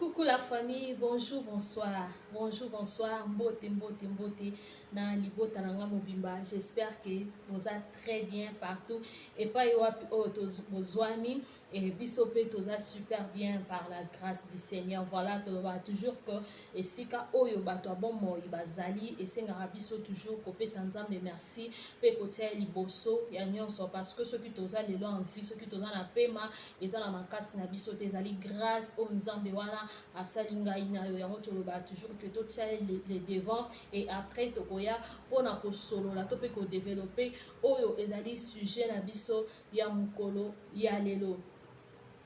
Coucou la famille, bonjour, bonsoir, bonjour, bonsoir, mbote, mbote, mbote, na libota na nga mobimba. J'espère que boza très bien partout. Epai wapi oyo bozwami, et biso pe toza super bien par la grâce du Seigneur. Voilà, toloba toujours que esika oyo bato ya bomoi bazali, esengaka biso toujours kopesa Nzambe merci pe kotia ye liboso ya nyonso, parce que soki toza lelo en vie, soki toza na pema, eza na makasi na biso te, ezali grâce oyo Nzambe wana asali ngai na yo. Yango toloba toujours que totia ye le devant et après tokoya mpona kosolola to mpe kodévelopper oyo ezali sujet na biso ya mokolo ya lelo.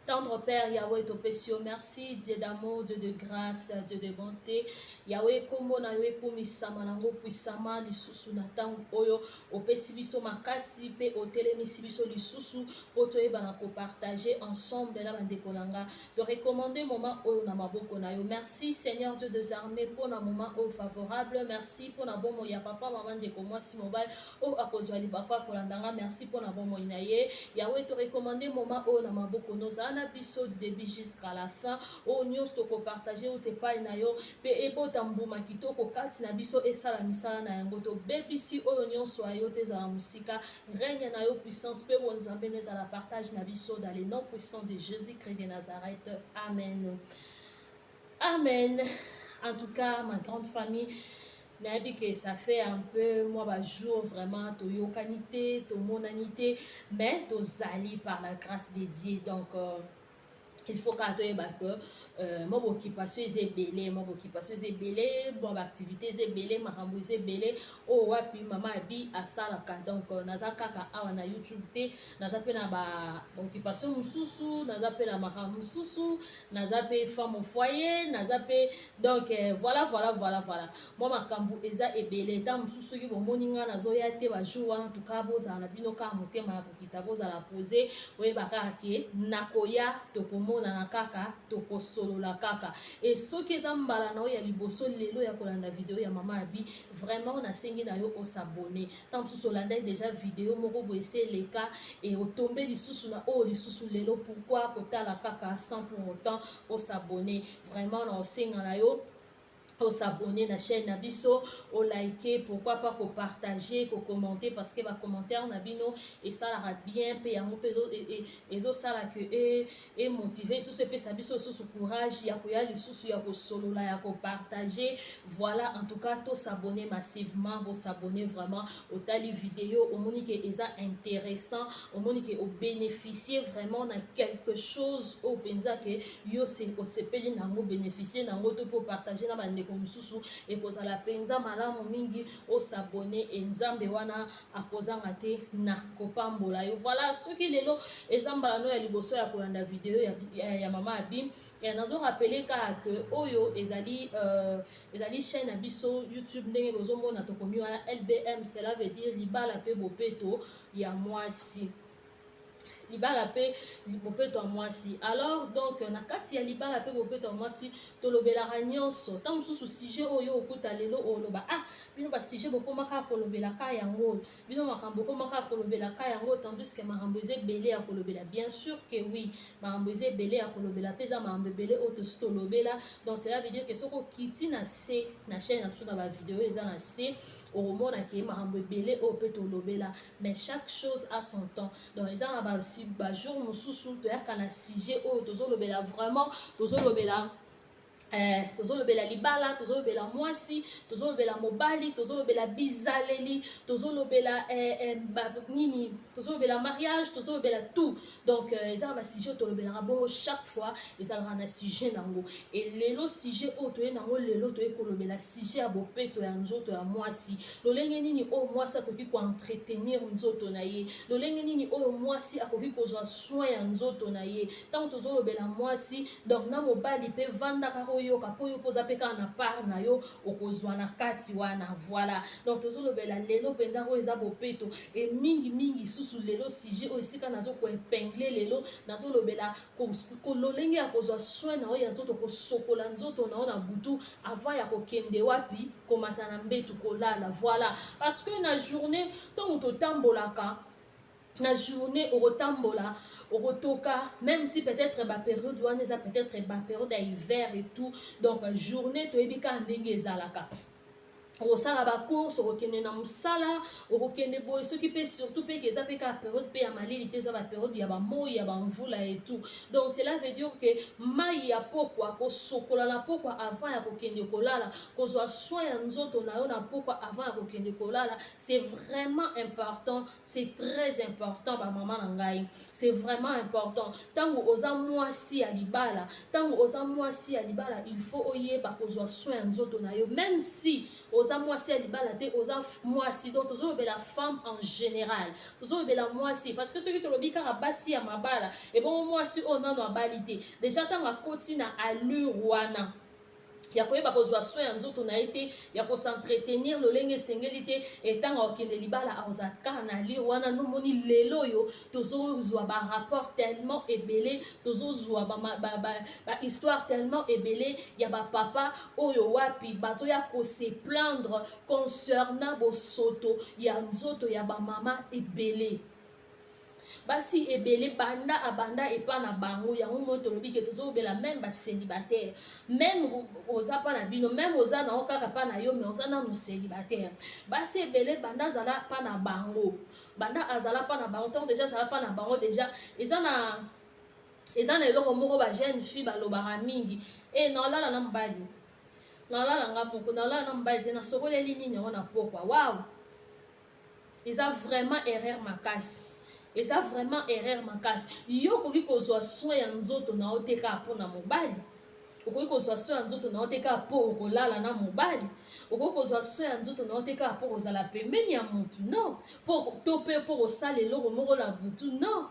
Tendre Père Yahweh, topesi yo merci, Dieu d'amour, Dieu de grâce, Dieu de bonté. Yahweh, kombo na yo ekumisama nango puissamment lisusu na ntango oyo opesi biso makasi mpe otelemisi biso lisusu mpo toyeba na kopartager ensemble na bandeko na nga. Torecommander moment oyo na maboko na yo. Merci Seigneur Dieu des armées mpona moment oyo favorable. Merci mpona bomoi ya papa, mama, ndeko mwasi, mobali oyo akozwa libaku akolanda nga. Merci mpona bomoi na ye. Yahweh, torecommander moment oyo na maboko na yo. Ozala na biso du début jusqu'à la fin. Oyo nyonso tokopartager uta epai na yo mpe ebota mbuma kitoko kati na biso, esala misala na yango. Tobebisi oyo nyonso ya yo te, ezala mosika. Règne na yo, puissance mpe bonzambe no ezala partage na biso, dans le nom puissant de Jésus-Christ de Nazareth, amen, amen. En tout cas, ma grande famille, nayebi ke ça fait un peu mwa bajour vraiment toyokani te, tomonani te, mais tozali par la grâce de Dieu. Donc il faut kaka toyeba ke mwa baoccupation eza ebele, mwa baoccupation eza ebele, mwa baactivité eza ebele, makambo eza ebele oyo wapi mama Abi asalaka. Donc naza kaka awa na YouTube te, naza mpe na baoccupation mosusu, naza mpe na makambo mosusu, naza mpe femme au foyer, naza mpe, donc voilà, voilà, voilà, voilà, mwa makambo eza ebele. Ntango mosusu soki bomoni nga nazoya te bajour wana, tuka bozala na bino kaka motema ya kokita, bozala pose, oyeba kaka ke nakoya, tokomonana kaka, tokosolola kaka. E soki eza mbala na oyo ya liboso lelo ya kolanda video ya mama Abi, vraiment nasengi na yo os'abonner. Ntango mosusu olandaki déjà video moko boye ese eleka e otombe lisusu na oyo lisusu lelo, pourquoi kotala kaka sans pour autant os'abonner? Vraiment na osenga na yo os'abonner na chaîne na biso, olike, pourquoi pas kopartager, kocommenter, parce que bacommentaire na bino esalaka bien mpe yango mpe ezosala ke emotiver lisusu, epesa biso lisusu courage ya koya lisusu, ya kosolola, ya kopartager. Voilà, en tout cas tos'abonner massivement, bos'abonner vraiment. Otali video, omoni ke eza intéressant, omoni ke obénéficier vraiment na quelque chose oyo mpenza ke yo osepeli nango, bénéficier nango to mpe opartager na bandeko mosusu, ekozala mpenza malamu mingi os'abonner. E Nzambe wana akozanga te na kopambola yo. Voilà, soki lelo eza mbala no ya liboso ya kolanda video ya mama Abi, nazorappeler kaka ke oyo ezali chaîne na biso YouTube. Ndenge bozomona tokomi wana LBM, cela veut dire libala mpe bopeto ya mwasi, libala mpe bopeto ya mwasi. Alors donc na kati ya libala mpe bopeto ya mwasi, tolobelaka nyonso. Ntango mosusu sujet oyo okuta lelo, oloba: "Ah, bino basujet bokomaka kolobelaka yango, bino makambo okomaka kolobelaka yango", tandis que makambo eza ebele ya kolobela. Bien sûr que oui, makambo eza ebele ya kolobela mpe eza makambo ebele oyo tosi tolobela. Donc cela veut dire que soki okiti na se na chaîne na biso, na bavideo eza na se, okomona ke makambo ebele oyo mpe tolobela. Mais chaque chose a son temps. Donc eza na bajour mosusu toyaka na sujet oyo tozolobela vraiment, tozolobela libala, tozolobela mwasi, tozolobela mobali, tozolobela bizaleli, tozolobela nini, tozolobela mariage, tozolobela tout. Donc eza na basujet oyo tolobelaka bongo. Chaque fois ezalaka na sujet nango. E lelo sujet oyo toye nango lelo, toye kolobela sujet ya bopeto ya nzoto ya mwasi. Lolenge nini oyo mwasi akoki koentretenir nzoto na ye? Lolenge nini oyo mwasi akoki kozwa soin ya nzoto na ye? Ntango tozolobela mwasi, donc na mobali mpe vanda kaka oyoka, mpo yo mpo oza mpe kaka na part na yo okozwa na kati wana. Voilà, donc tozolobela lelo mpenza oyo eza bopeto. E mingimingi susu lelo sujet oyo esika nazokoépingler lelo, nazolobela lolenge ya kozwa soin na oyo ya nzoto, kosokola nzoto na yo na butu avant ya kokende wapi, komata na mbetu, kolala. Voilà, parce que na journée ntango totambolaka Na journée okotambola, okotoka, même si peut-être bapériode wana eza peut-être bapériode ya hiver et tout. Donc journée, toyebi kaka ndenge ezalaka, okosala bacourse, okokende na mosala, okokende boye. Soki mpe surtout mpe eza mpe kaka période mpe ya malili te, eza bapériode ya bamoi, ya bamvula et tout. Donc cela veut dire que mai ya pokwa, kosokola na pokwa avant ya kokende kolala, kozwa soin ya nzoto na yo na pokwa avant ya kokende kolala, c'est vraiment important, c'est très important. Bamama na ngai, c'est vraiment important. Ntango oza mwasi ya libala, ntango oza mwasi ya libala, il faut oyeba kozwa soin ya nzoto na yo. Même si oza mwasi ya libala te, oza mwasi, donc tozolobela femme en général, tozolobela mwasi, parce que soki tolobi kaka basi ya mabala, ebongo mwasi oyo nano abali te, déjà ntango akoti na allure wana ya koyeba kozwa soin ya nzoto na ye te, ya kos'entretenir lolenge esengeli te, etango akokende libala, akozala kaka na allure wana. Nomoni lelo oyo tozozwa barapport tellement ebele, tozozwa bahistoire tellement ebele ya bapapa oyo wapi bazoya kose plaindre concernant bosoto ya nzoto ya bamama ebele, basi ebele banda abanda epa na bango. Yango moi tolobi ke tozobela même bacélibataire, même oza mpa na bino, même oza nango kaka mpa na yo, mais oza nanu célibataire. Basi ebele banda azala mpa na bango, banda azala mpa na bango, ntango déjà azala mpa na bango, déjà eza na eloko moko bajeune fille balobaka mingi: e naolala na mobali, naolala nga moko, naolala na mobali te, nasokoleli nini yango na pokwa? Waw, eza vraiment erreur makasi, eza vraiment erreur makasi. Yo okoki kozwa soin ya nzoto na yo te kaka mpona mobali. Okoki kozwa soin ya nzoto na yo te kaka mpo okolala na mobali. Okoki kozwa soin ya nzoto na yo te kaka mpo kozala pembeni ya motu, non, po to mpe mpo kosala eloko moko na butu, non.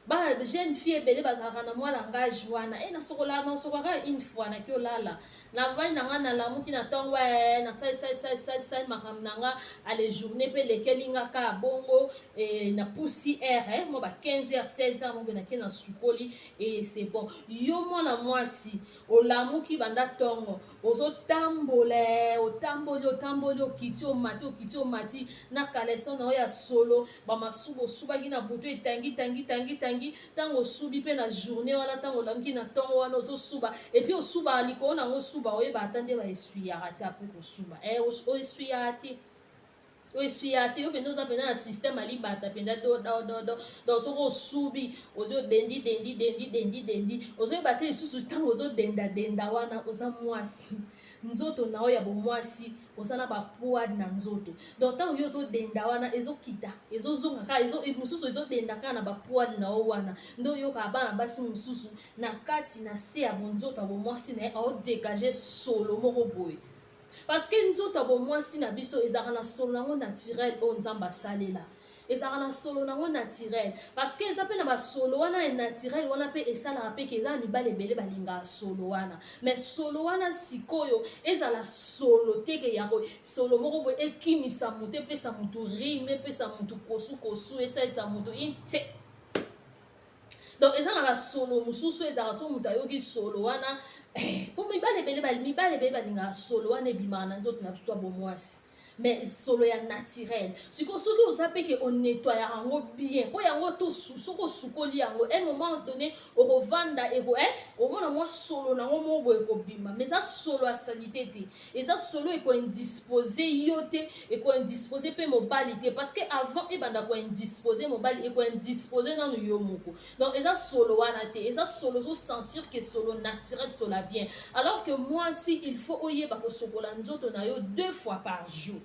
Ba jeune fille ebele bazalaka na mwa langage wana: e nasokola, nasokolaka une fois, naki olala, navandi na nga, nalamuki na ntongo, e nasalisalisalisalisali makambo na nga, ale journée mpe elekeli nga kaka bongo, e, napusi heure mo ba 15 heures, 16 heures mo mpe nake nasukoli e c'est bon. Yo mwana mwasi olamuki banda ntongo, ozotambola, otamboli, otamboli, okiti, omati, okiti, omati na caleçon na oyo ya solo, bamasuba osubaki na butu etangi tangi tangi tangi. Ntango osubi mpe na journée wana, ntango olamuki na ntongo wana, ozosuba, et puis osubaka likolo nango, osuba, oyeba ata nde baesuyaka te. Après kosuba, oesuyaka te, oesuyaka te. Yo mpenza oza mpenza na système alibata mpenza dodododo. Donc soki osubi, ozi odendi dendi dendi dendi dendi, ozoyeba te lisusu ntango ozodendadenda wana. Oza mwasi, nzoto na oyo ya bomwasi, oza na bapoils na nzoto. Donc ntango yo ozodenda wana, ezokita, ezozonga kaka, mosusu ezodenda kaka na bapoils na yo wana. Nde oyokaka bana basi mosusu na kati na se ya bonzoto ya bomwasi na ye aodégage solo moko boye, parce que nzoto ya bomwasi na biso ezalaka na solo nango naturel oyo Nzambe asalela. Ezalaka na solo nango naturel, parce que eza mpe na basolo wana ya naturel wana mpe esalaka mpe ke eza na mibali ebele balingaka solo wana. Mais solo wana sikoyo ezala solo teke ya solo moko boye ekimisa motu, epesa motu rime, epesa motu kosukosu, esalisa motu te. Donc eza na basolo mosusu ezalaka so moto ayoki solo wana, mpo mibali ebele balingaka solo wana ebimaka na nzoto na biso ya bomwasi, mais solo ya naturel. Sikoyo soki oza mpe ke onettoyaka yango bien, mpo yango to soki osukoli yango, un moment donné okovanda eko omona mwa solo nango moko boye ekobima, mais eza solo ya saleté te, eza solo ekoindispose yo te, ekoindispose mpe mobali te, parce que avant ebanda koindispose mobali, ekoindispose nanu yo moko. Donc eza solo wana te, eza solo ozosentir ke solo naturel, solo ya bien. Alors que mwasi, il faut oyeba kosokola nzoto na yo deux fois par jour.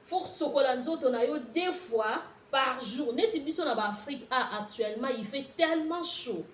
Faut sokola nzoto na yo deux fois par jour. Neti biso na baAfrique, ah, actuellement il fait tellement chaud,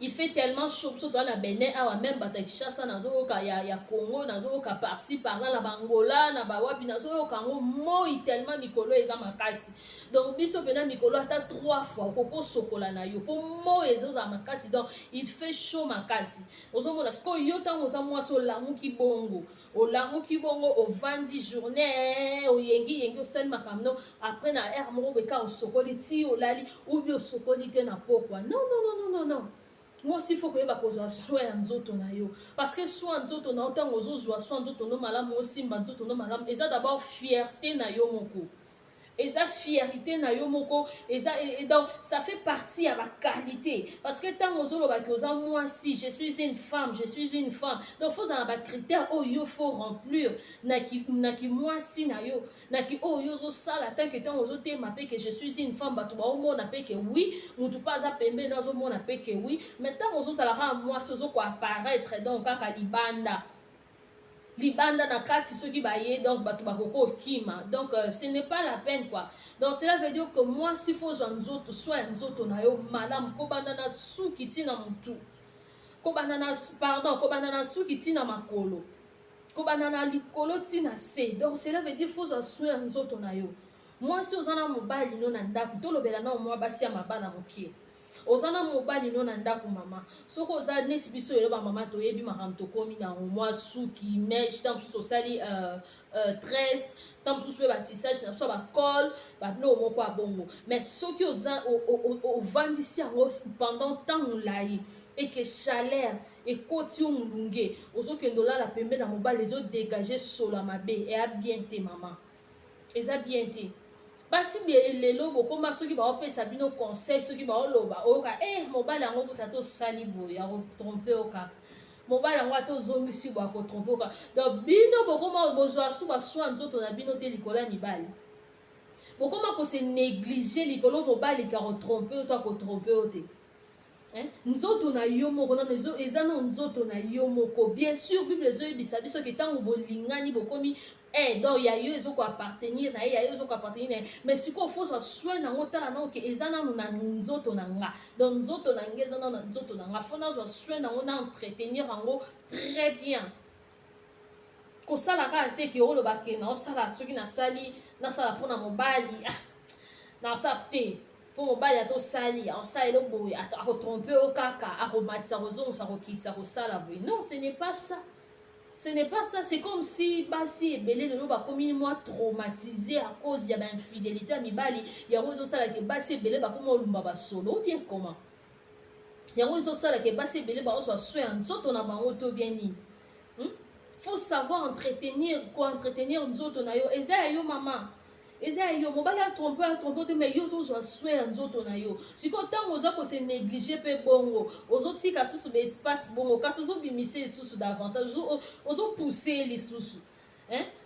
il fait tellement chaud. Biso toza na Benin awa, même bato ya Kinshasa nazoyoka, ya Congo nazoyoka, par-ci par-là, na bangola, na bawapi, nazoyoka yango moi tellement mikolo eza makasi. Donc biso mpena mikolo ata trois fois okoki osokola na yo, mpo moi ezozala makasi. Donc il fait chaud makasi. Ozomona sikoyo, yo ntango oza mwasi, olamuki bongo, olamuki bongo, ovandi journée, oyengi yengi, osali makambo no, après na heure moko boye osokoli ti olali, ubi osokoli te na pokwa. Non, non, non, non, non, non. Mwasi, faut koyeba kozwa soin ya nzoto na yo, parce que soin ya nzoto na yo, ntango ozozwa soin nzoto no malamu, osimba nzoto no malamu, eza d'abord fierté na yo moko. Eza fierté na yo moko, eza donc ça fait partie ya baqualité, parce que ntango ozolobaki oza mwasi, je suis une femme, je suis une femme, donc faut ozala na bacritère oyo yo faut remplir na kimwasi na yo, na ki oyo yo ozosala tant que ntango ozotema mpe ke je suis une femme, bato baomona mpe ke oui, motu mpe aza pembeni azomona mpe ke oui. Mais ntango ozozala kaka mwasi, ozokoapparaître donc kaka libanda libanda, na kati soki baye, donc bato bakoki okima. Donc ce n'est pas la peine quoi. Donc cela veut dire que mwasi, faut ozwa nzoto, soin ya nzoto na yo malamu, kobanda na suki ntina motu, kobanda na, pardon, kobanda na suki ntina makolo, kobanda na likolo ntina se. Donc cela veut dire faut ozwa soin ya nzoto na yo. Mwasi, oza na mobali no na ndako, tolobela na mwa basi ya mabana mokie, oza na mobali no na ndako, mama, soki oza neti biso oyo bamama toyebi makambo, tokómi na mwa suki mèche, ntango mosusu osali tresse, ntango mosusu mpe batissage na biso, bacolle, babiloko moko ya bongo. Mais soki oza ovandisi yango pendant ntango molai, eke chaleur ekoti yo molunge, ozokende olala pembe na mobali, ezodégage solo ya mabe, eya bien te mama, eza bien te. Basi lelo bokóma, soki baopesa bino conseil, soki baoloba, oyoka e mobali yango kuta ata osali boye, akotrompe yo kaka. Mobali yango ata ozongisi boye, akotrompe yo kaka. Donc bino bokóma bozwa su basoin nzoto na bino te likolo ya mibali, bokóma kose néglige likolo mobali ka kotrompe yo to akotrompe yo te. Nzoto na yo moko nano eza na nzoto na yo moko. Bien sûr, Bible ezoyebisa biso ke ntango bolingani, bokomi donc ya yo ezokoappartenir na ye, ya yo ezokoappartenir na ye. Mais sikoyo faut ozwa soin nango. Tala nano ke eza nano na nzoto na nga, donc nzoto na nga eza nano na nzoto na nga, faut nazwa soin nango, na entretenir yango très bien. Kosala kaka te ke oloba ke naosala, soki nasali, nasala mpona mobali. Ah, nasala te mpo mobali. Ata osali, aosalela boye, akotrompe yo kaka, akomatisa, akozongisa, akokitisa, akosala boye. Non, ce n'est pas ça, ce n'est pas ça. C'est comme si basi ebele lelo bakomi mwa traumatisé à cause ya bainfidélité ya mibali. Yango ezosalaka basi ebele bakomi olumba basolo, ou bien comment? Yango ezosalaka basi ebele baozwa soin ya nzoto na bango to bien nini? Faut savoir entretenir, koentretenir nzoto na yo. Eza ya yo mama, eza ya yo. Mobali atrompe, atrompe te, mais yo ozozwa soin ya nzoto na yo. Sikoyo ntango oza kose néglige mpe bongo, ozotika susu baespace bongo, kasi ozobimisa lisusu davantage, ozopousse lisusu,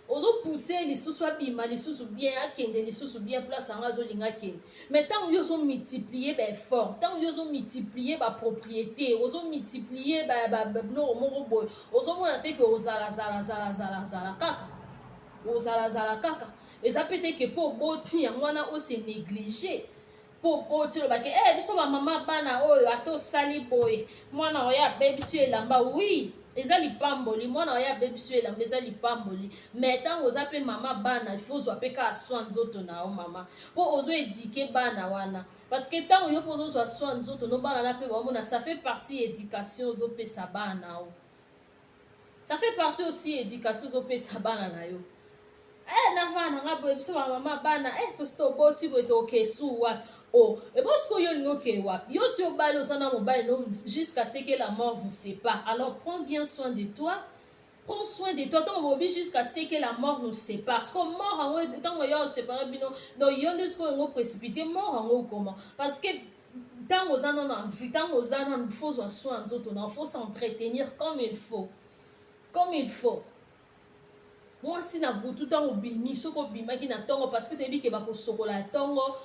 ozopousse lisusu abima lisusu bien, akende lisusu bien place yango azolinga akende. Mais ntango yo ozomultiplie baeffort, ntango yo ozomultiplie bapropriété, ozomultiplie biloko moko boye, ozomona te ke ozala zala zala zala zala kaka, ozalazala kaka. Eza mpe te ke mpo oboti yango wana ose néglige. Mpo oboti, olobaki e biso bamama bana oyo, ata osali boye, mwana oyo abebisi yo elamba, oui, eza lipamboli. Mwana oyo abebisi yo elamba, eza lipamboli. Mais ntango oza mpe mama bana, il faut ozwa mpe kaka soin nzoto na yo mama, mpo ozoéduquer bana wana, parce que ntango yo mpo ozozwa soin nzoto no, bana na mpe baomona. Ça fait partie éducation ozopesa bana o, ça fait partie aussi éducation ozopesa bana na yo. Navanda nga boye, biso bamama bana, tosi toboti boye, tokesu wapi o ebo? Sikoyo olingi okee wapi? Yo si obali, oza na mobali no jusqu'à ce que la mort vous sépare. Alors prends bien soin de toi, prends soin de toi. Ntango bobi jusqu'à ce que la mort nous sépare, siko mort yango ntango yo osépare bino, donc yo nde sikoyo yango précipité mort yango comment? Parce que ntango oza nano en vie, ntango oza nano, faut ozwa soin nzoto na, faut s'entretenir comme il faut, comme il faut. Mwasi, na butu ntango obimi, soki obimaki na ntongo, parce que toyebi ke bakosokola ya ntongo,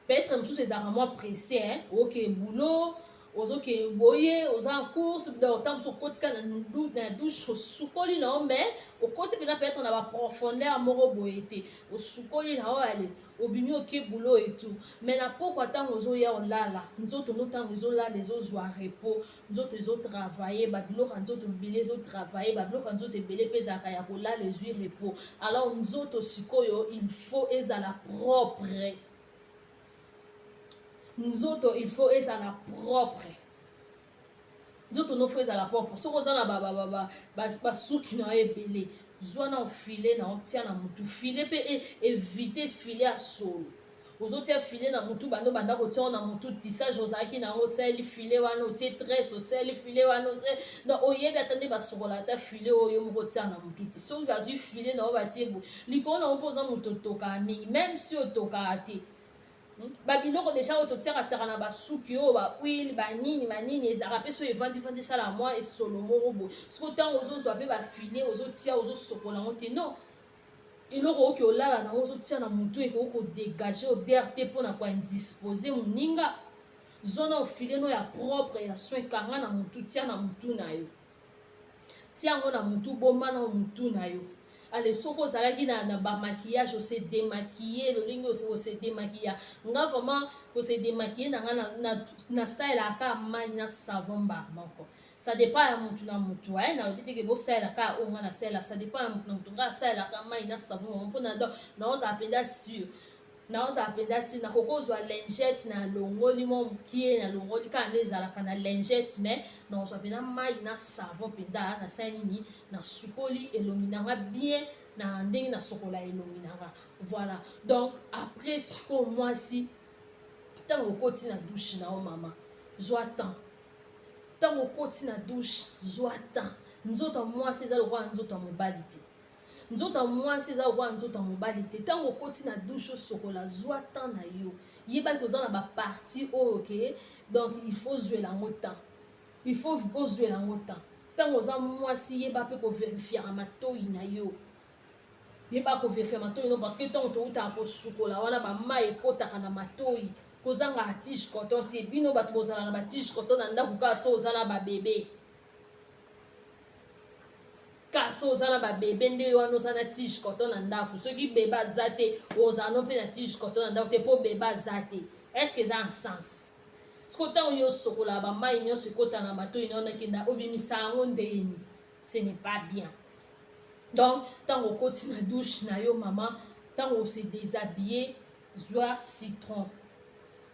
peut-être mosusu ezalaka mwa pressé, oke boulot, ozoke boye, oza en course, donc ntango mosusu okotika na douche, osukoli na yo, mais okoti mpena peut-être na baprofondeur moko boye te. Osukoli na yo, ale obimi, oke boulot et tout. Mais na pokwa, ntango ozoya olala, nzoto no ntango ezolala, ezozwa repos, nzoto ezotravaille, babiloko ya nzoto ebele ezotravaille, babiloko ya nzoto ebele mpe ezalaka ya kolala, ezwi repos. Alors nzoto sikoyo il faut ezala propre, nzoto il faut ezala propre, nzoto no faut ezala propre. Soki oza na basuki na yo ebele, zwa na ofile na otia na motu, file mpe évite file ya solo. Ozotia filet na mutu, bando banda kotia na mutu, tissage ozalaki na yango, osaleli filet wana, otie tresse, osaleli filet wana. Donc oyebi ata nde basokola ata filet oyo moko otia na mutu te. Soki bazwi filet na yo, batie boye likolo na yo, mpo oza moto otokaka mingi, même si otokaka te, Babiloko déjà oyo totiaka-tiaka na basuki oyo, bahuile, banini banini, ezalaka mpe so evandi-vandi, esala mwa esolo moko boye. Soki ntango ozozwa mpe bafilet, ozotia, ozosokola yango te, non, eloko oyoki olala nango, ozotia na motu, ekoki kodégager odeur te mpona koindisposer moninga. Zwa na filet no ya propre, ya soin, kanga na motu, tia na motu na yo, tia yango na motu, bomba na motu na yo. Ale, soki ozalaki na bamaquillage, ose démaquiller lolenge ose démaquiller. Nga vraiment, kose démaquiller na nga, nasalelaka kaka mai na savon mbala moko. Ça dépend ya motu na motu. Aye, nalobi teke bosalela kaka oyo nga nasalela, ça dépend ya motu na motu. Nga nasalelaka mai na savon moko mpona donc naozala mpenza sûr, naozala mpenza sûr. Nakoki kozwa lingette, nalongoli mwa mokie, nalongoli kaka nde ezalaka na lingette, mais nakozwa mpenza mai na savon mpenza. Nasali nini? Nasukoli elongi na nga bien na ndenge nasokola elongi na nga. Voilà. Donc après, sikoyo mwasi, ntango okoti na douche na yo, mama, zwa temps. Ntango okoti na douche, zwa temps. Nzoto ya mwasi eza lokola nzoto ya mobali te. Nzoto ya mwasi eza lokola nzoto ya mobali te. Ntango okoti na douche, osokola, zwa temps na yo. Yebaki oza na bapartie oyo ke donc il faut zwela yango temps, il faut ozwela yango temps. Ntango oza mwasi, yeba mpe kovérifiaka matoi na yo, yeba kovérifier matoi no, parce que ntango toutaka kosukola wana, bamai ekotaka na matoi. Kozanga tige coton te. Bino bato bozala na batige coton na ndako, kaka so oza na babebe, kaka so oza na babebe nde wana oza na tige coton na ndako. Soki bebe aza te, ozala no mpe na tige coton na ndako te, mpo bebe aza te. Est-ce eza en sens? Siko ntango yo osokola, bamai nyonso ekota na matoi na yo, nakenda obimisa yango ndeni, ce n'est pas bien. Donc ntango okoti na douche na yo, mama, ntango ose déshabiller, zwa citron.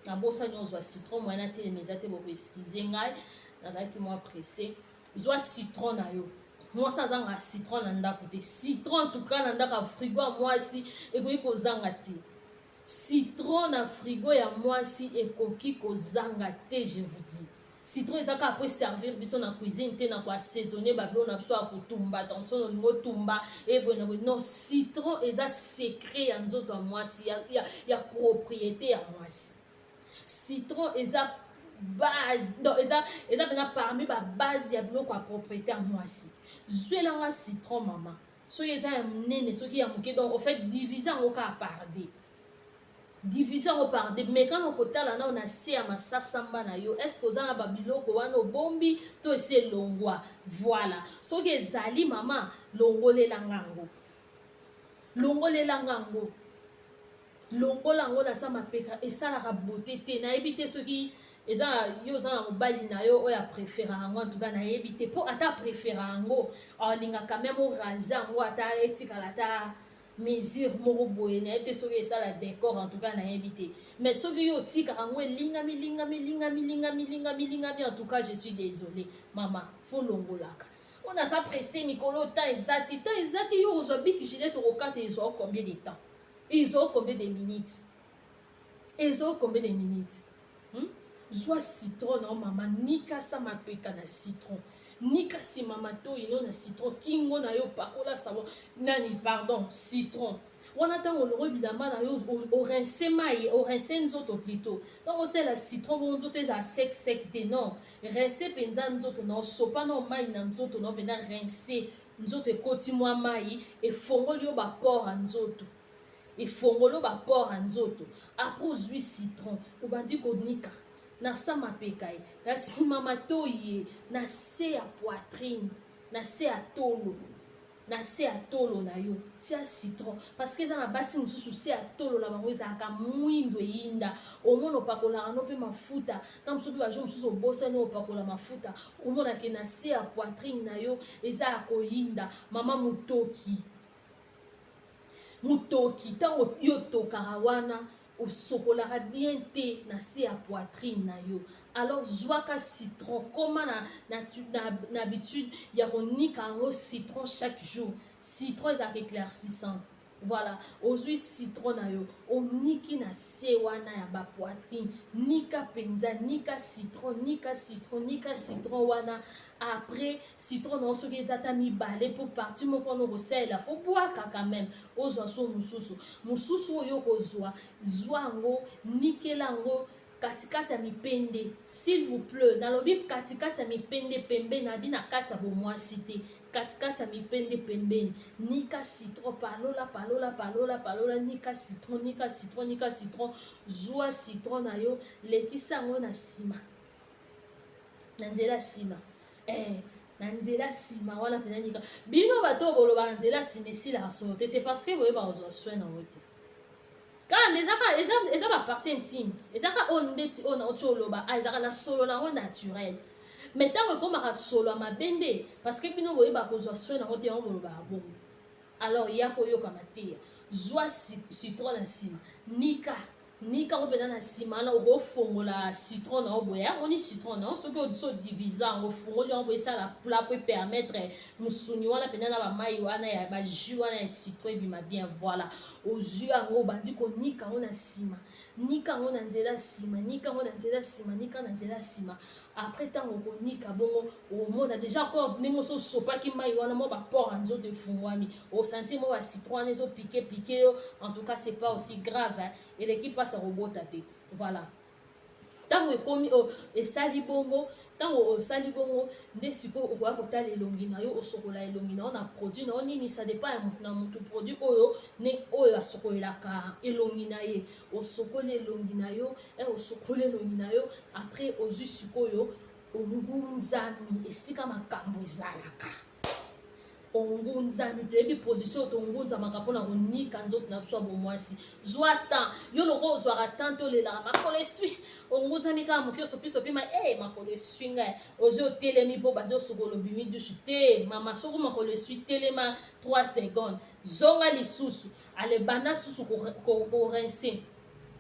Nabosani ozwa citron, moyen natelema eza te, bokoexcuser ngai, nazalaki mwa pressé. Zwa citron na yo. Mwasi azanga citron na ndako te. Citron en tout cas na ndako ya frigo ya mwasi ekoki kozanga te. Citron na frigo ya mwasi ekoki kozanga te, je vous dis. Citron eza kaka po servir biso na cuisine te, na koassaisonner babiloko na biso ya kotumba. Ntango olingi otumba, eboye na boye, non, citron eza secret ya nzoto ya mwasi, ya propriété ya mwasi. Citron eza base, donc eza mpenza parmi babase ya biloko ya propriété ya mwasi. Zwelanga citron, mama, soki eza ya monene, soki ya moke. Donc au fait, divise yango kaka par deux, divise yango par deux. Mais kana okotala nao na se ya masasamba na yo, est-ce oza na babiloko wana obombi to esi elongwa? Voilà. Soki ezali, mama, longolelanga yango, longolelanga yango, longola yango na sa mapeka. Esalaka beauté te. Nayebi te soki eza yo oza na mobali na yo oyo apréféra yango. En tout cas, nayebi te, mpo ata apréféra yango, alingaka même oraser yango, ata etikala ata mesure moko boye. Nayebi te soki esala décor, en tout cas nayebi te. Mais soki yo otikaka yango elingami, lingami, lingami, lingami, lingami, lingami, en tout cas je suis désolé, mama, faut longolaka. Oyo naza pressé mikolo, temps eza te, temps eza te. Yo kozwa bic Gillette, okokata, ezwa combien de temps? Ezwa combien de minutes? Ezwa combien de minutes? Zwa citron na yo, mama, nikasa mapeka na citron, nika nsima matoi no na citron, kingo na yo pakola savon nani, pardon, citron wana. Ntango olongoli bilamba na yo, orincer mai, orincer nzoto plutôt. Ntango osala citron bongo, nzoto ezala sec sec te, non, rince mpenza nzoto na osopa na mai na nzoto na mpenza, rince nzoto, ekoti mwa mai, efongoli yo bapores ya nzoto, efongoli yo bapores ya nzoto. Après ozwi citron, obandi konika na sa mapeka ye, na nsima matoi ye, na se ya poitrine, na se ya tolo, na se ya tolo na yo, tia citron, parce que eza na basi mosusu, se ya tolo na bango ezalaka mwindu, eyinda. Omona opakolaka no mpe mafuta, ntango mosusu mpe bajour mosusu obosani opakola mafuta, omonake na se ya poitrine na yo eza ya koyinda. Mama, motoki, motoki, ntango yo tokaka wana, osokolaka bien te na se ya poitrine na yo. Alors zwaka citron, koma na habitude ya konika yango citron chaque jour. Citron ezalaka éclaircissant. Voilà, ozwi citron na yo, oniki na se wana ya ba poitrine, nika mpenza, nika citron, nika citron, nika citron wana. Après citron na yo soki eza ata mibale mpo partie moko wana okosalela, fo bwaka quand même, ozwa so mosusu mosusu oyo okozwa, zwa yango, nikela yango katikati ya mipende. S'il vous plaît, nalobi katikati ya mipende pembeni, nabi na kati ya bomwasi te, katikati ya mipende pembeni. Nika citron, palola, palola, palola, palola, nika citron, nika citron, nika citron. Zwa citron na yo, lekisa yango na nsima, na nzela nsima, na nzela nsima wana mpenza, nika. Bino bato oyo bolobaka nzela nsima esilaka solo te, c'est parce que boyeba kozwa soin nango te. Kaka nde ezaka eza bapartie intime, ezaka oyo ndeti oyo nauti oloba, ezalaka na solo nango naturel, mais ntango ekomaka solo ya mabe nde parce que bino boyeba kozwa soin nango te, yango bolobaka bongo. Alors ya koyoka mateya, zwa citron na nsima, nika, nika yango mpenza na nsima wana. Okofongola citron na yo boye, amoni citron na yo, soki odiso odiviser yango, ofungoli yango boye, esala plat po epermettre mosuni wana mpenza na bamai wana ya bajus wana ya citron ebima bien. Voilà, ozwi yango, obandi konika yango na nsima, nika yango na nzela nsima, nika yango na nzela nsima, nika na nzela nsima. Après, ntango okonika bongo, omona déjà encore ndenge oso osopaki mai wana, mwa bapores ya nzoto efungwami, osentir mwa bacitron wana ezopiquer piquer yo. En tout cas, c'est pas aussi grave, hein. Eleki mpasi ya kobota te. Voilà, ntango ekomi esali bongo, ntango osali bongo nde sikoyo okoya kotala elongi na yo. Osokola elongi na yo na produit na yo nini, ça dépend ya motu na motu, produit oyo ne oyo asokolelaka elongi na ye. Osokoli elongi na yo, osokoli elongi na yo. Après ozwi sikoyo, ongunzami esika makambo ezalaka, ongunzami. Toyebi position oyo tongunzamaka mpona konika nzoto na biso ya bomwasi. Zwa temps yo, loko ozwaka temps te, olelaka makolo eswi, ongunzami kaka moke, osopisopi ma e makolo eswi ngai. Ozwi, otelemi mpo bandi osokola, obimi douche te. Mama, soki makolo eswi, telema 3 secondes, zonga lisusu, ale banda susu korincer.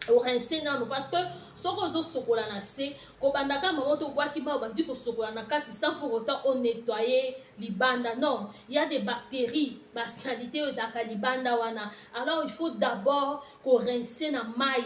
Orincer nano, parce que soki ozosokola na se, kobanda kaka mamo to obwaki mai, obandi kosokola na kati sans pour autant onettoyer libanda, non, il y a des bactéries, basaleté oyo ezalaka libanda wana. Alors il faut d'abord korincer na mai.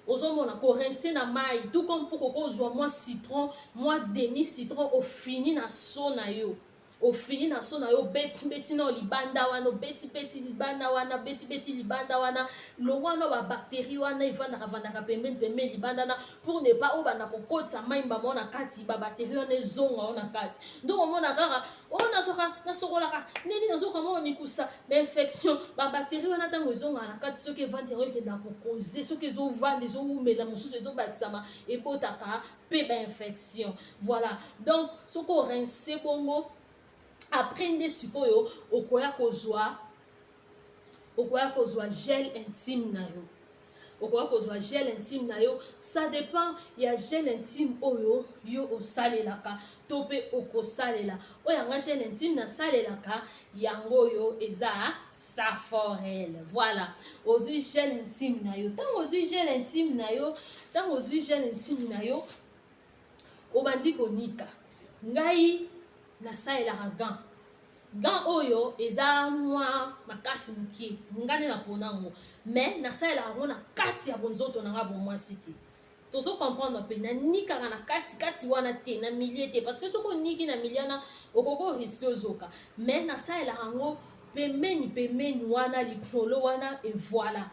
Ozomona, korincer na mai, tout comme mpo kokozwa mwa citron, mwa demi citron, ofini na so na yo, ofini na so na yo, obeti-beti na libanda wana, obeti-beti libanda wana, beti-beti libanda wana, longo wana babactérie wana evandaka vandaka pembeni pembeni libanda na, pour ne pas obanda kokotisa mai mbamo na kati, babactérie wana ezonga o na kati. Donc omona kaka oyo nazoka, nasokolaka ndeni, nazoka mwa mikusa, bainfection, babactérie wana ntango ezongaka na kati, soki evandi, yango ekendaka kokoze. Soki ezovanda, ezowumela, mosusu ezobakisama, ebotaka mpe bainfection. Voilà, donc soki orincer bongo, après nde sikoyo okoya kozwa gel intime na yo. Okoya kozwa gel intime na yo, ça dépend ya gel intime oyo yo osalelaka to mpe okosalela. Oyo yanga gel intime nasalelaka, yango oyo eza Saforel. Voilà, ozwi gel intime na yo. Ntango ozwi gel intime na yo, ntango ozwi gel intime na yo, obandi konika. Ngai nasalelaka gant. Gant oyo eza mwa makasi mokie, nga nde napona yango, mais nasalelaka yango na kati ya bonzoto na nga bomwasi te. Tozo comprendre mpe nanikaka na kati kati wana te, na milieu te, parce que soki oniki na milieu wana, okoki orisquer ozoka. Mais nasalelaka yango pembeni pembeni wana, likolo wana, et voilà.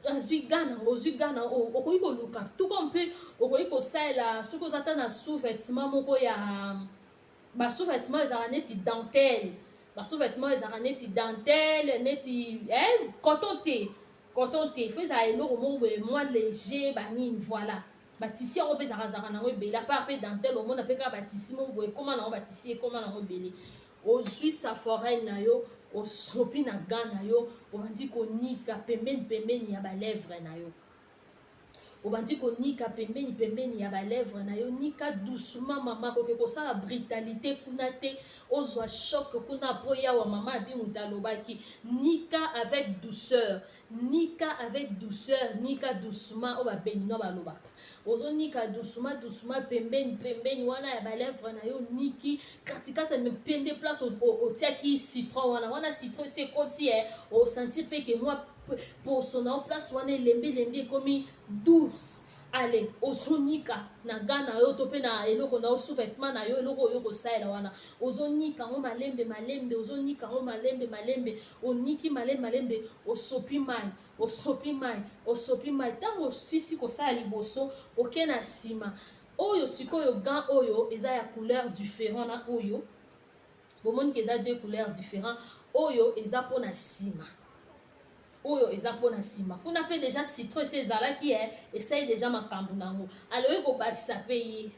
Azwi gant yango, ozwi gant, okoki koluka tuko mpe okoki kosalela. Soki oza ta na sous-vêtement moko ya basous-vêtement ezalaka neti dentelle, basous-vêtement ezalaka neti dentelle, neti coton te, coton te, fo ezala eloko moko boye mwa léger, banini. Voilà, batissu yango mpe ezalaka zalaka nango ebele, à part mpe dentelle, omona mpe kaka batissu moko boye ekóma nango, batissu ekóma nango ebele. Ozwi Saforel na yo, osopi na gant na yo, obandi konika pembeni pembeni ya balèvre na yo. Obandi konika pembeni pembeni ya balèvre na yo. Nika doucement, mama. Koke kosala brutalité kuna te, ozwa choc kuna po yawa mama abi moto alobaki. Nika avec douceur, nika avec douceur, nika doucement. Oyo babéninois balobaka, ozonika doucement doucement pembeni pembeni wana ya balèvre na yo. Niki katikati ya pende, place otiaki citron wana. Wana citron esi ekoti, e osentir mpe ke mwa poso na yo, place wana elembi elembi, ekomi douce. Ale, ozonika na gant na yo to mpe na eloko na yo, sous-vêtement na yo, eloko oyo kosalela wana. Ozonika yango malembe malembe, ozonika yango malembe malembe. Oniki malembe malembe, osopi mai, osopi mai, osopi mai. Ntango osisi kosala liboso, oke na nsima. Oyo sikoyo gant oyo eza ya couleur différent na oyo. Bomoni ke eza deux couleurs différent. Oyo eza mpona nsima, oyo eza mpona nsima. Kuna mpe déjà citron esi ezalaki, e esali déjà makambo nango. Ale, oye kobakisa mpe ye,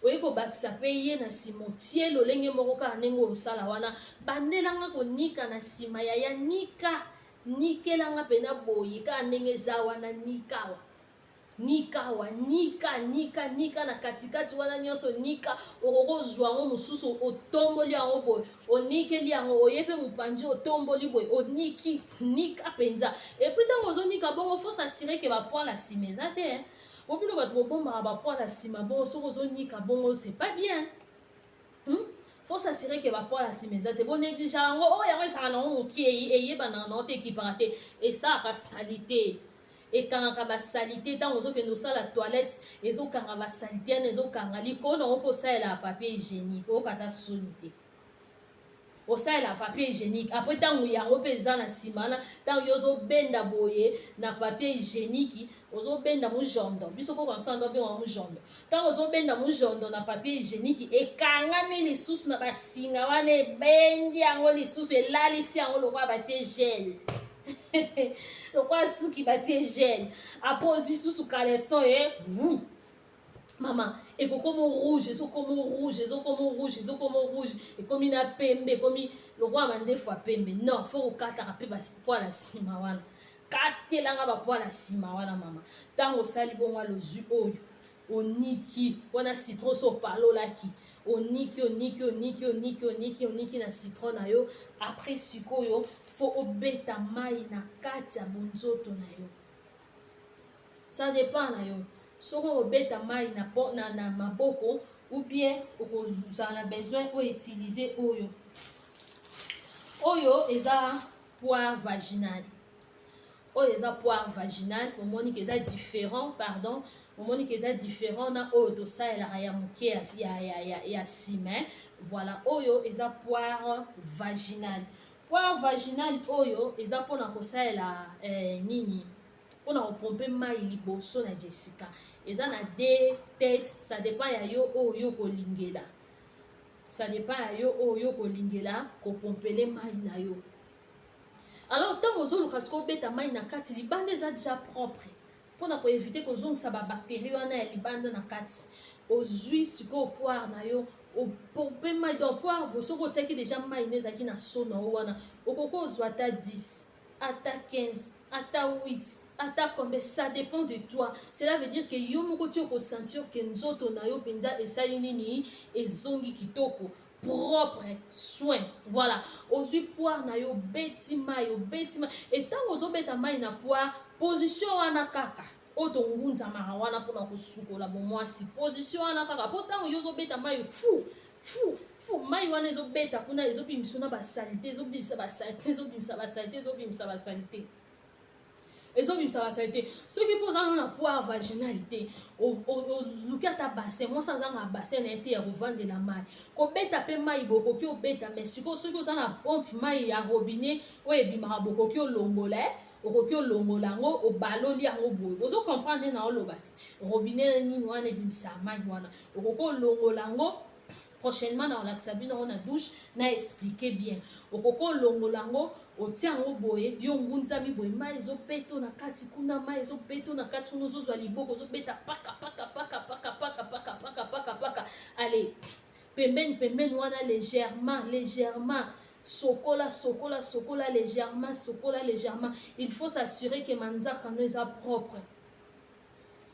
oye kobakisa mpe ye na nsima. Otie lolenge moko kaka ndenge osala wana. Bandelanga konika na nsima, yaya. Nika, nikelanga mpena boye kaka ndenge eza wana. Nikawa, nika awa, nika, nika, nika na katikati wana nyonso. Nika, okoki kozwa yango mosusu, otomboli yango boye, onikeli yango, oye mpe mopanzi, otomboli boye, oniki. Nika mpenza. Et puis ntango ozonika bongo, faut s'assurer ke bapoils ya nsima eza te, po bino bato bobombaka bapoils ya nsima bongo. Soki ozonika bongo, c'est pas bien, Faut s'assurer ke bapoils ya nsima eza te. Bonéglige yango, oyo yango ezalaka nango mokie, eyebanaka nango te, ekipaka te, esalaka saleté, ekangaka basaleté. Ntango ozokende osala toilette, ezokanga basaleté wana, ezokanga likolo nango. Mpo osalelaka papier hygiénique, okata soni te, osalela papier hygiénique. Après, ntango yango mpe eza na nsima wana, ntango yo ozobenda boye na papier hygiénique, ozobenda mujondo, biso koko biso ando obengaka mujondo. Ntango ozobenda mujondo na papier hygiénique, ekangami lisusu na basinga wana, ebendi yango lisusu, elalisi yango lokola batie gel, lokola suki batie gel. Après, ozwi susu caleçon, e wu mama, ekokoma rouge, ezokoma rouge, ezokoma rouge, ezokoma rouge, ekomi na pembe, ekomi lokola mandefu ya pembe. Non, faut kokataka mpe bapoils ya nsima wana. Katelanga bapoils ya nsima wana, mama. Ntango osali bongo, alozwi oyo oniki wana citron so opalolaki, oniki, oniki, oniki, oniki, oniki, oniki na citron na yo. Après, sikoyo faut obeta mai na kati ya bonzoto na yo. Ça dépend na yo, soki okobeta mai na maboko ou bien okozala na besoin oyo utiliser oyo. Oyo eza poire vaginale, oyo eza poire vaginale. Omoni ke eza différent, pardon, omoni ke eza différent na oyo tosalelaka ya moke ya nsima. Voilà, oyo eza poire vaginale. Poire vaginale oyo eza mpona kosalela nini? Mpona kopompe mai liboso na Jessica. Eza na deux têtes. Ça dépend ya yo oyo kolingela, ça dépend ya yo oyo kolingela kopompele mai na yo. Alors, ntango ozoluka sikoyo obeta mai na kati, libanda eza déjà propre, mpona koéviter kozongisa babactérie wana ya libanda na kati. Ozwi sikoyo poire na yo, opompe mai. Donc poire bo, soki otiaki déjà mai nde ezalaki na so na yo wana, okoki ozwa ata 10, ata 15, ata 8, ata combien, ça dépend de toi. Cela veut dire que yo moko ti okosentir ke nzoto na yo mpenza esali nini, ezongi kitoko, propre, soin. Voilà, ozwi poire na yo, obeti mai, obeti mai. Etango ozobeta mai na poire, position wana kaka oyo tongunzamaka wana mpona kosukola bomwasi, position wana kaka, mpo ntango yo ozobeta mai, fu fu fu, mai wana ezobeta kuna, ezobimisa na basaleté, ezobimisa basaleté, ezobimisa basaleté, ezobimisa basaleté, ezobimisa basaleté. Soki mpo oza nano na poire vaginale te, oluki ata bassin. Mwasi azanga bassin na ye te ya kovandela mai, kobeta mpe mai bokoki obeta. Mais sikoyo, soki oza na pompe, mai ya robinet oyo ebimaka, bokoki olongola, okoki olongola yango, obaloli yango boye. Ozo comprendre nde na oloba ti robinet nini wana ebimisaka mai wana, okoki olongola yango. Prochainement na olakisa bino yango na douche, na expliquer bien. Okoki olongola yango, otia yango boye, yo ngunzami boye, mai ezobeta na kati kuna, mai ezobeta na kati kuna. Ozozwa liboko, ozobeta paka paka paka paka paka paka paka paka paka. Ale, pembeni pembeni wana, légèrement, légèrement, sokola, sokola, sokola légèrement, sokola légèrement. Il faut s'assurer que manzaka no eza propre.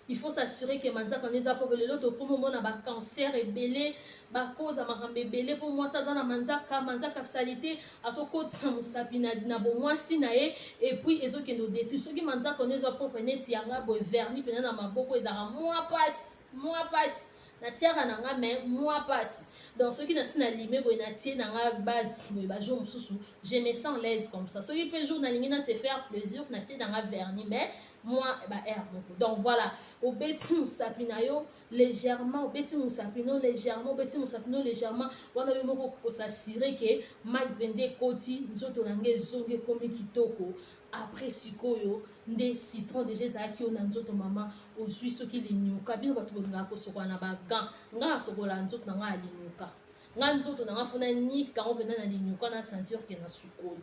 Il faut s'assurer que manzaka no eza propre. Lelo tokómi omona bacancer ebele, bakoza makambo ebele mpo mwasi aza na manzaka, manzaka saleté, azokotisa mosapi na bomwasi na ye et puis ezokende odétruire. Soki manzaka no eza propre neti yanga boye, vernis mpenza na maboko ezalaka mwa pasi, mwa pasi natiaka na nga, mais mwa pasi. Donc soki nasi nalime boye, natie na nga base boye, bajour mosusu je me sens l'aise comme ça. Soki mpe jour nalingi na se faire plaisir, natie na nga vernis, mais mwa ba air moko. Donc voilà, obeti mosapi na yo légèrement, obeti mosapi no légèrement, obeti mosapi no légèrement wana, yo moko kos'assurer que mai mpenza ekoti nzoto na ngai, ezongi, ekomi kitoko. Après sikoyo nde citron déjà ezalaki yo na nzoto. Mama, ozwi soki linyuka. Bino bato bolingaka kosokola na bagants, ngai nasokola nzoto na ngai ya linyuka. Ngai nzoto na ngai fona nika yango mpenza na linyuka, na sentir que na sukoli.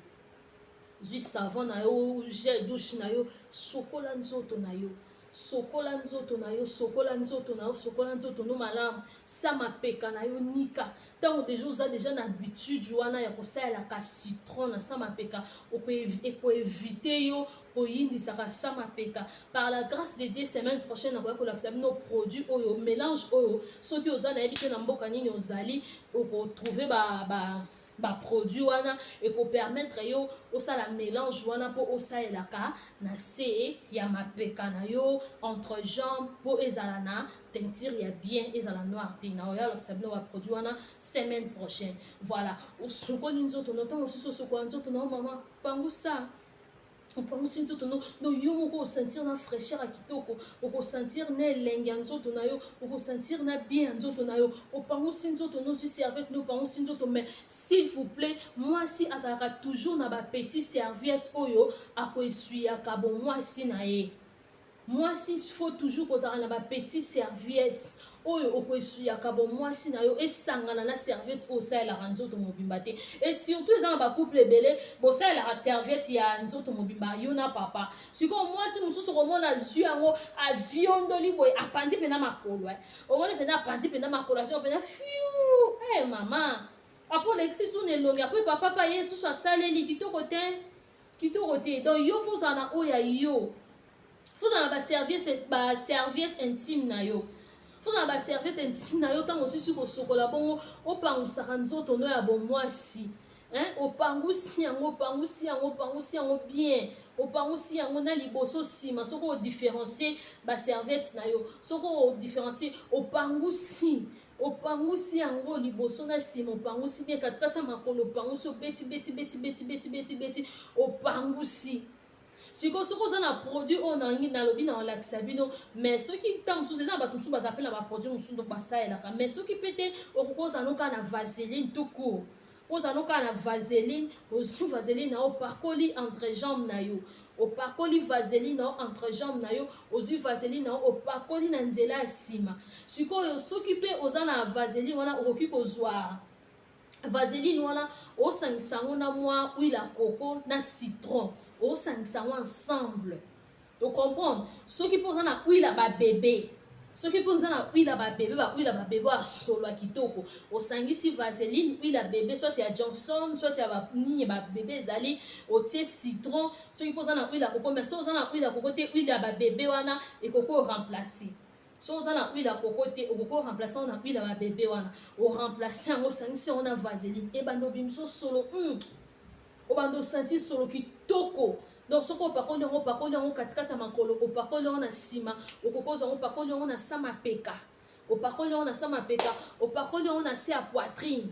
Zwi savon na yo, gel douche na yo, sokola nzoto na yo, sokola nzoto na yo, sokola nzoto na yo, sokola nzoto no malamu, sa mapeka na yo, nika. Ntango déjà oza déjà na habitude wana ya kosalelaka citron na sa mapeka, ekoéviter yo koyindisaka sa mapeka. Par la grâce de Dieu, semaine prochaine nakoya kolakisa bino produit oyo, mélange oyo. Soki oza, nayebi te na mboka nini ozali, okotrouver ba baproduit wana, ekopermettre yo osala mélange wana mpo osalelaka na se ya mapeka na yo, entre jambe, mpo ezala na teinture ya bien, ezala noir te. Na oyo alakisa bino baproduit wana semaine prochaine. Voilà, osokoli nzoto no. Ntango mosusu osokola nzoto na yo, mama, pangusa, opangusi nzoto no. Donc yo moko osentir na fraîcheur ya kitoko, okosentir na elenge ya nzoto na yo, okosentir na bien ya nzoto na yo. Opangusi nzoto no, ozwi serviette no, opangusi nzoto. Mais s'il vous plaît, mwasi azalaka toujours na bapetit serviette oyo akoesuyaka bomwasi na ye. Mwasi faut toujours kozala na bapetit serviette oyo okoesuyaka bomwasi na yo, esangana na serviette oyo osalelaka nzoto mobimba te. Et surtout eza na bacouple ebele bosalelaka serviette ya nzoto mobimba, yo na papa. Sikoyo mwasi mosusu komona zwi yango, aviondoli boye, apandi mpena makolo, omoni mpena apandi mpena makolo, asiko mpena fiu. Hey, mama, apo olekisi su na elongi, apres papa pa ye susu asaleli kitoko te, kitoko te. Donc yo faut ozala na oyo ya yo, faut ozala na baserviette, baserviette intime na yo, faut ozala na baserviette intime na yo. Ntango osisi kosokola bongo, opangusaka nzoto no ya bomwasi, opangusi yango, opangusi yango, opangusi yango bien, opangusi yango na liboso, nsima. Soki odifférencier baserviette na yo, soki odifférencier, opangusi, opangusi yango liboso na nsima, opangusi bien katikati ya makolo, opangusi, obeti beti beti beti beti beti beti, opangusi. Sikoyo soki oza na produit oyo nangi nalobi na olakisa bino, mais soki ntango mosusu eza na bato mosusu baza mpe na baproduit mosusu ndo basalelaka, mais soki mpe te, okoki ozala no kaka na vaseline tout court. Ozala no kaka na vaseline, ozwi vaseline na yo, opakoli entre jambe na yo, opakoli vaseline na yo entre jambe na yo, ozwi vaseline na yo, opakoli na nzela ya nsima. Sikoyo soki mpe oza na vaseline wana, okoki kozwa vaseline wana, osangisa yango na mwa huile ya coco na citron, osangisa yango ensemble, ocomprendre. Soki mpe oza na huile ya babebe, soki mpe oza na huile ya babebe, bahuile ya babebe oyo asolo ya kitoko, osangisi vaseline, huile ya bebe, soit ya Johnson, soit ya nini babebe ezali, otie citron. Soki mpe oza na huile ya coco, mais soki oza na huile ya coco te, huile ya babebe wana ekoki oremplacer. Soki oza na huile ya coco te, okoki oremplacer yango na huile ya babebe wana, oremplacer yango, osangisi yango na vaseline, ebanda obimisa solo, obanda osentir solo kitoko. Donc soki opakoli yango, opakoli yango katikati ya makolo, opakoli yango na nsima, okoki ozwa yango, opakoli yango na sa mapeka, opakoli yango na sa mapeka, opakoli yango na se ya poitrine,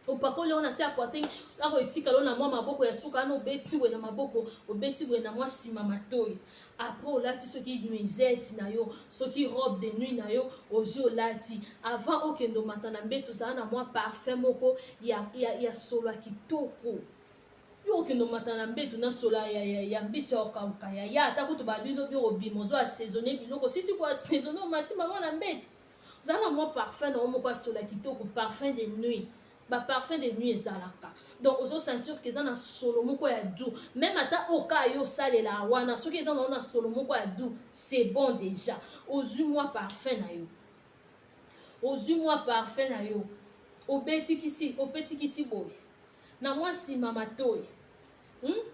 opakoli yango na se ya poitrine. Kaka etikala na mwa maboko ya suka wana, obeti boye na maboko, obeti boye na mwa nsima matoi. Après olati soki nuisette na yo, soki robe de nuit na yo, ozwi, olati. Avant okende omata na mbeto, ozala na mwa parfum moko ya solo ya kitoko. Yo okende omata na mbeto na solo ya mbisi ya okauka ya ya ata kutu babino bi obima, ozwa assaisonner biloko, sisi ko assaisonner, omati mama na mbeto, ozala na mwa parfum na yo moko ya solo ya kitoko, parfum de nuit. Baparfum de nuit ezalaka, donc ozosentir que eza na solo moko ya doux. Même ata oka yo osalela wana, soki eza nango na solo moko ya doux, c'est bon déjà. Ozwi mwa parfum na yo, ozwi mwa parfum na yo, obetikisi, opetikisi boye na mwa nsima matoi,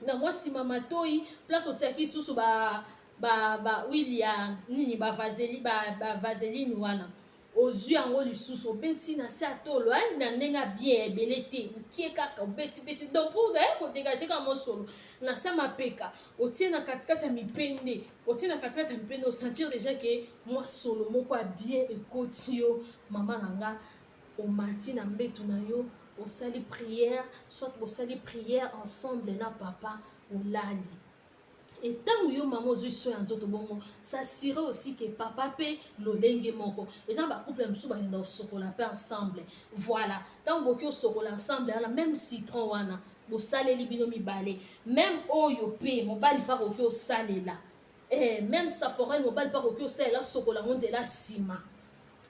Na mwa nsima matoi, place otiaki susu ba ba ba huile ya nini ba vaseline ba, ba vaseline wana ozwi yango lisusu obeti na se ya tolo na ndenge ya bien ebele te mokie kaka obetibeti donc pour kodégage kaka mosolo na se mapeka otie na katikati ya mipende otie na katikati ya mipende osentir déjà ke mwa solo moko ya bien ekoti yo mama na nga omati na mbetu na yo osali prière soit bosali prière ensemble na papa olali ntango yo mama ozwi soin ya nzoto bongo s'assurer aussi ke papa mpe lolenge moko eza bacouple mosusu bakenda kosokola mpe ensemble voilà ntango boki osokola ensemble wana même citron wana bosaleli bino mibale même oyo mpe mobali mpe akoki osalela eh, même saforel mobali mpe akoki osalela asokola yango nzela nsima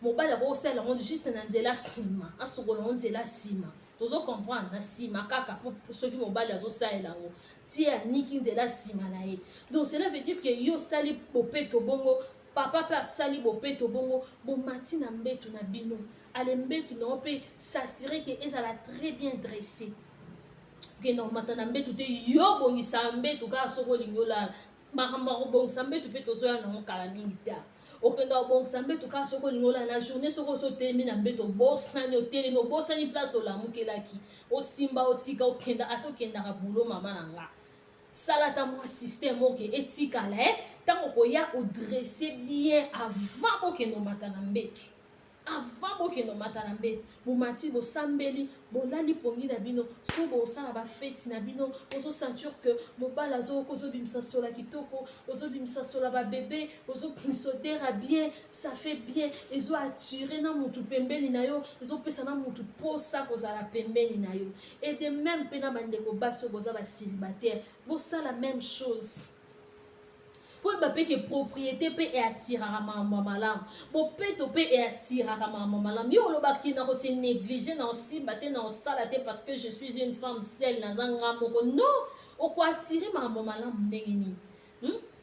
mobali akoki osalela yango juste na nzela nsima asokola yango nzela nsima tozo comprendre na nsima kaka po soki mobali azosalela yango tie aniki nzela nsima na ye donc cela veut dire ke yo osali bopeto bongo papa mpe asali bopeto bongo bomati na mbetu na bino ale mbetu nango mpe s'assurer ke ezala très bien dressé okenda komata na mbetu te yo bongisa mbetu kaka soki olingi olala makambo ya kobongisa mbetu mpe tozoya nango kala mingi te okenda kobongisa mbetu kaka soki olingi olala na journée soki osi otelemi na mbetu obosani otelemi obosani place olamukelaki osimba otika okenda ata okendaka boulot mama na nga sala ata mwa système oke etikala e ntango okoya odresse bien avant bokende omata na mbetu avant bokende omata na mbetu bomati bosambeli bolali pongi na bino so bosala bafeti na bino ozosentir ke mobali azoyoka ozobimisa sola kitoko ozobimisa sola babebe ozobimisa odeur ya bien ça fait bien ezo attire na motu pembeni na yo ezopesa na motu posa kozala pembeni na yo et de même mpe na bandeko basi oyo boza bacélibataire bosala même chose po oyeba mpe ke propriété mpe eattiraka makambo ya malamu bopeto mpe eattiraka makambo ya malamu yo olobaki na kose néglige na osimba te na osala te parce que je suis une femme seule naza nga moko non okoattire makambo malamu ndenge nini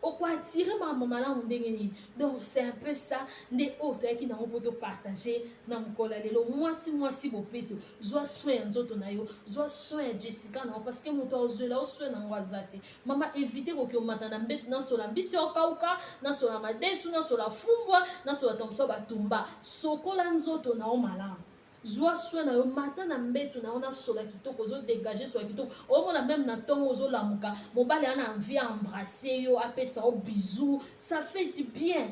Okoattire makambo malamu ndenge nini donc c'est un peu ça nde oyo toyaki nango mpo topartage na mokolo ya lelo mwasi mwasi bopeto zwa soin ya nzoto na yo zwa soin ya jessica nango parce que moto azwela o soin nango aza te mama évite koki omata na mbeto nasola mbisi okauka nasola madesu nasola fumbwa nasola tamso batumba sokola nzoto na yo malamu zwa soin na yo mata na mbeto na yo nasola kitoko ozodégage sola kitoko omona même na ntongo ozolamuka mobali ana envie embrasse yo apesa yo bisou ça fait du bien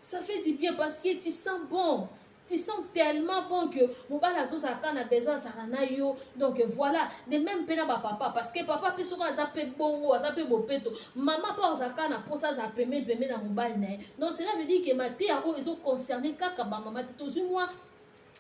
Ça fait du bien parce que tu sens bon tu sens tellement bon que mobali azozala kaka na besoin azalaka na yo donc voilà de même mpe na bapapa parce que papa mpe soki aza mpe bongo aza mpe bopeto mama mpe azala kaka na mposa azala pembe pembe na mobali na ye donc cela veut dire ke mateya oyo ezoconcerne kaka bamama te tozwi mwa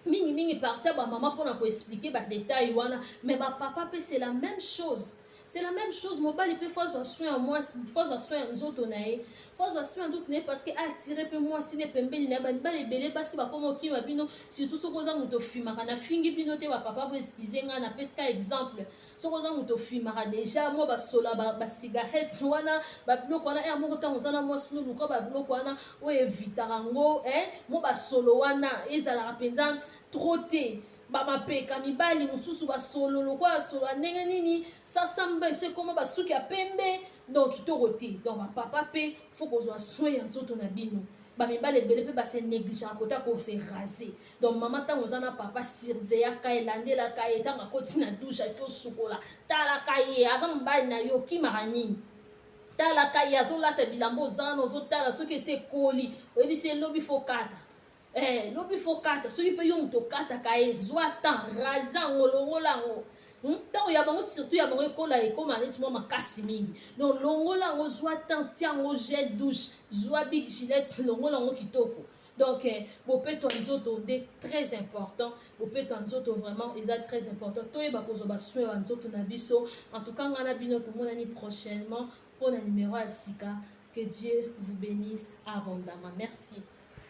mingimingi parti ya bamama mpona koexpliquer badetail wana mais bapapa mpe c'est la même chose c'est la même chose mobali mpe faut azwa soin ya mwasi faut azwa soin ya nzoto na ye faut azwa soin ya nzoto na ye parce que atire mpe mwasi ne pembeni na ye bamibali ebele basi bakoma okima bino surtout soki oza moto ofimaka nafingi bino te bapapa bo excuse ngai napesika exemple soki oza moto ofimaka déjà mwa basola bacigarette wana babiloko wana ere moko ntango oza na mwasi noluka babiloko wana oyo evitaka yango mwa basolo wana ezalaka mpenza trop te bamapeka mibali mosusu basolo lokola solo ya ndenge nini sasamba esi ekoma basuki ya pembe donc kitoko te donc bapapa mpe faut kozwa soin ya nzoto na bino bamibali ebele mpe base négligeaka kota kose raser donc mama ntango oza na papa surveillaka elandelaka ye ntango akoti na douche aki osukola talaka ye aza mobali na yo okimaka nini talaka ye azolata bilamba oza wana ozotala soki esi ekoli oyebisi elobi faut kata eh, lobi faut kata soki mpe yo moto okataka ezwa temps raser yango longola yango ntango ya bango surtout ya bango ekola ekóma neti mwa makasi mingi donc longola yango zwa temps tia yango gel douche zwa bic gillette longola yango kitoko donc eh, bopeto ya nzoto nde très important bopeto ya nzoto vraiment eza très important toyeba kozwa basoin ya nzoto na biso en tout cas ngai na bino tomonani prochainement mpona numéro ya sika que dieu vous bénisse abondamment merci.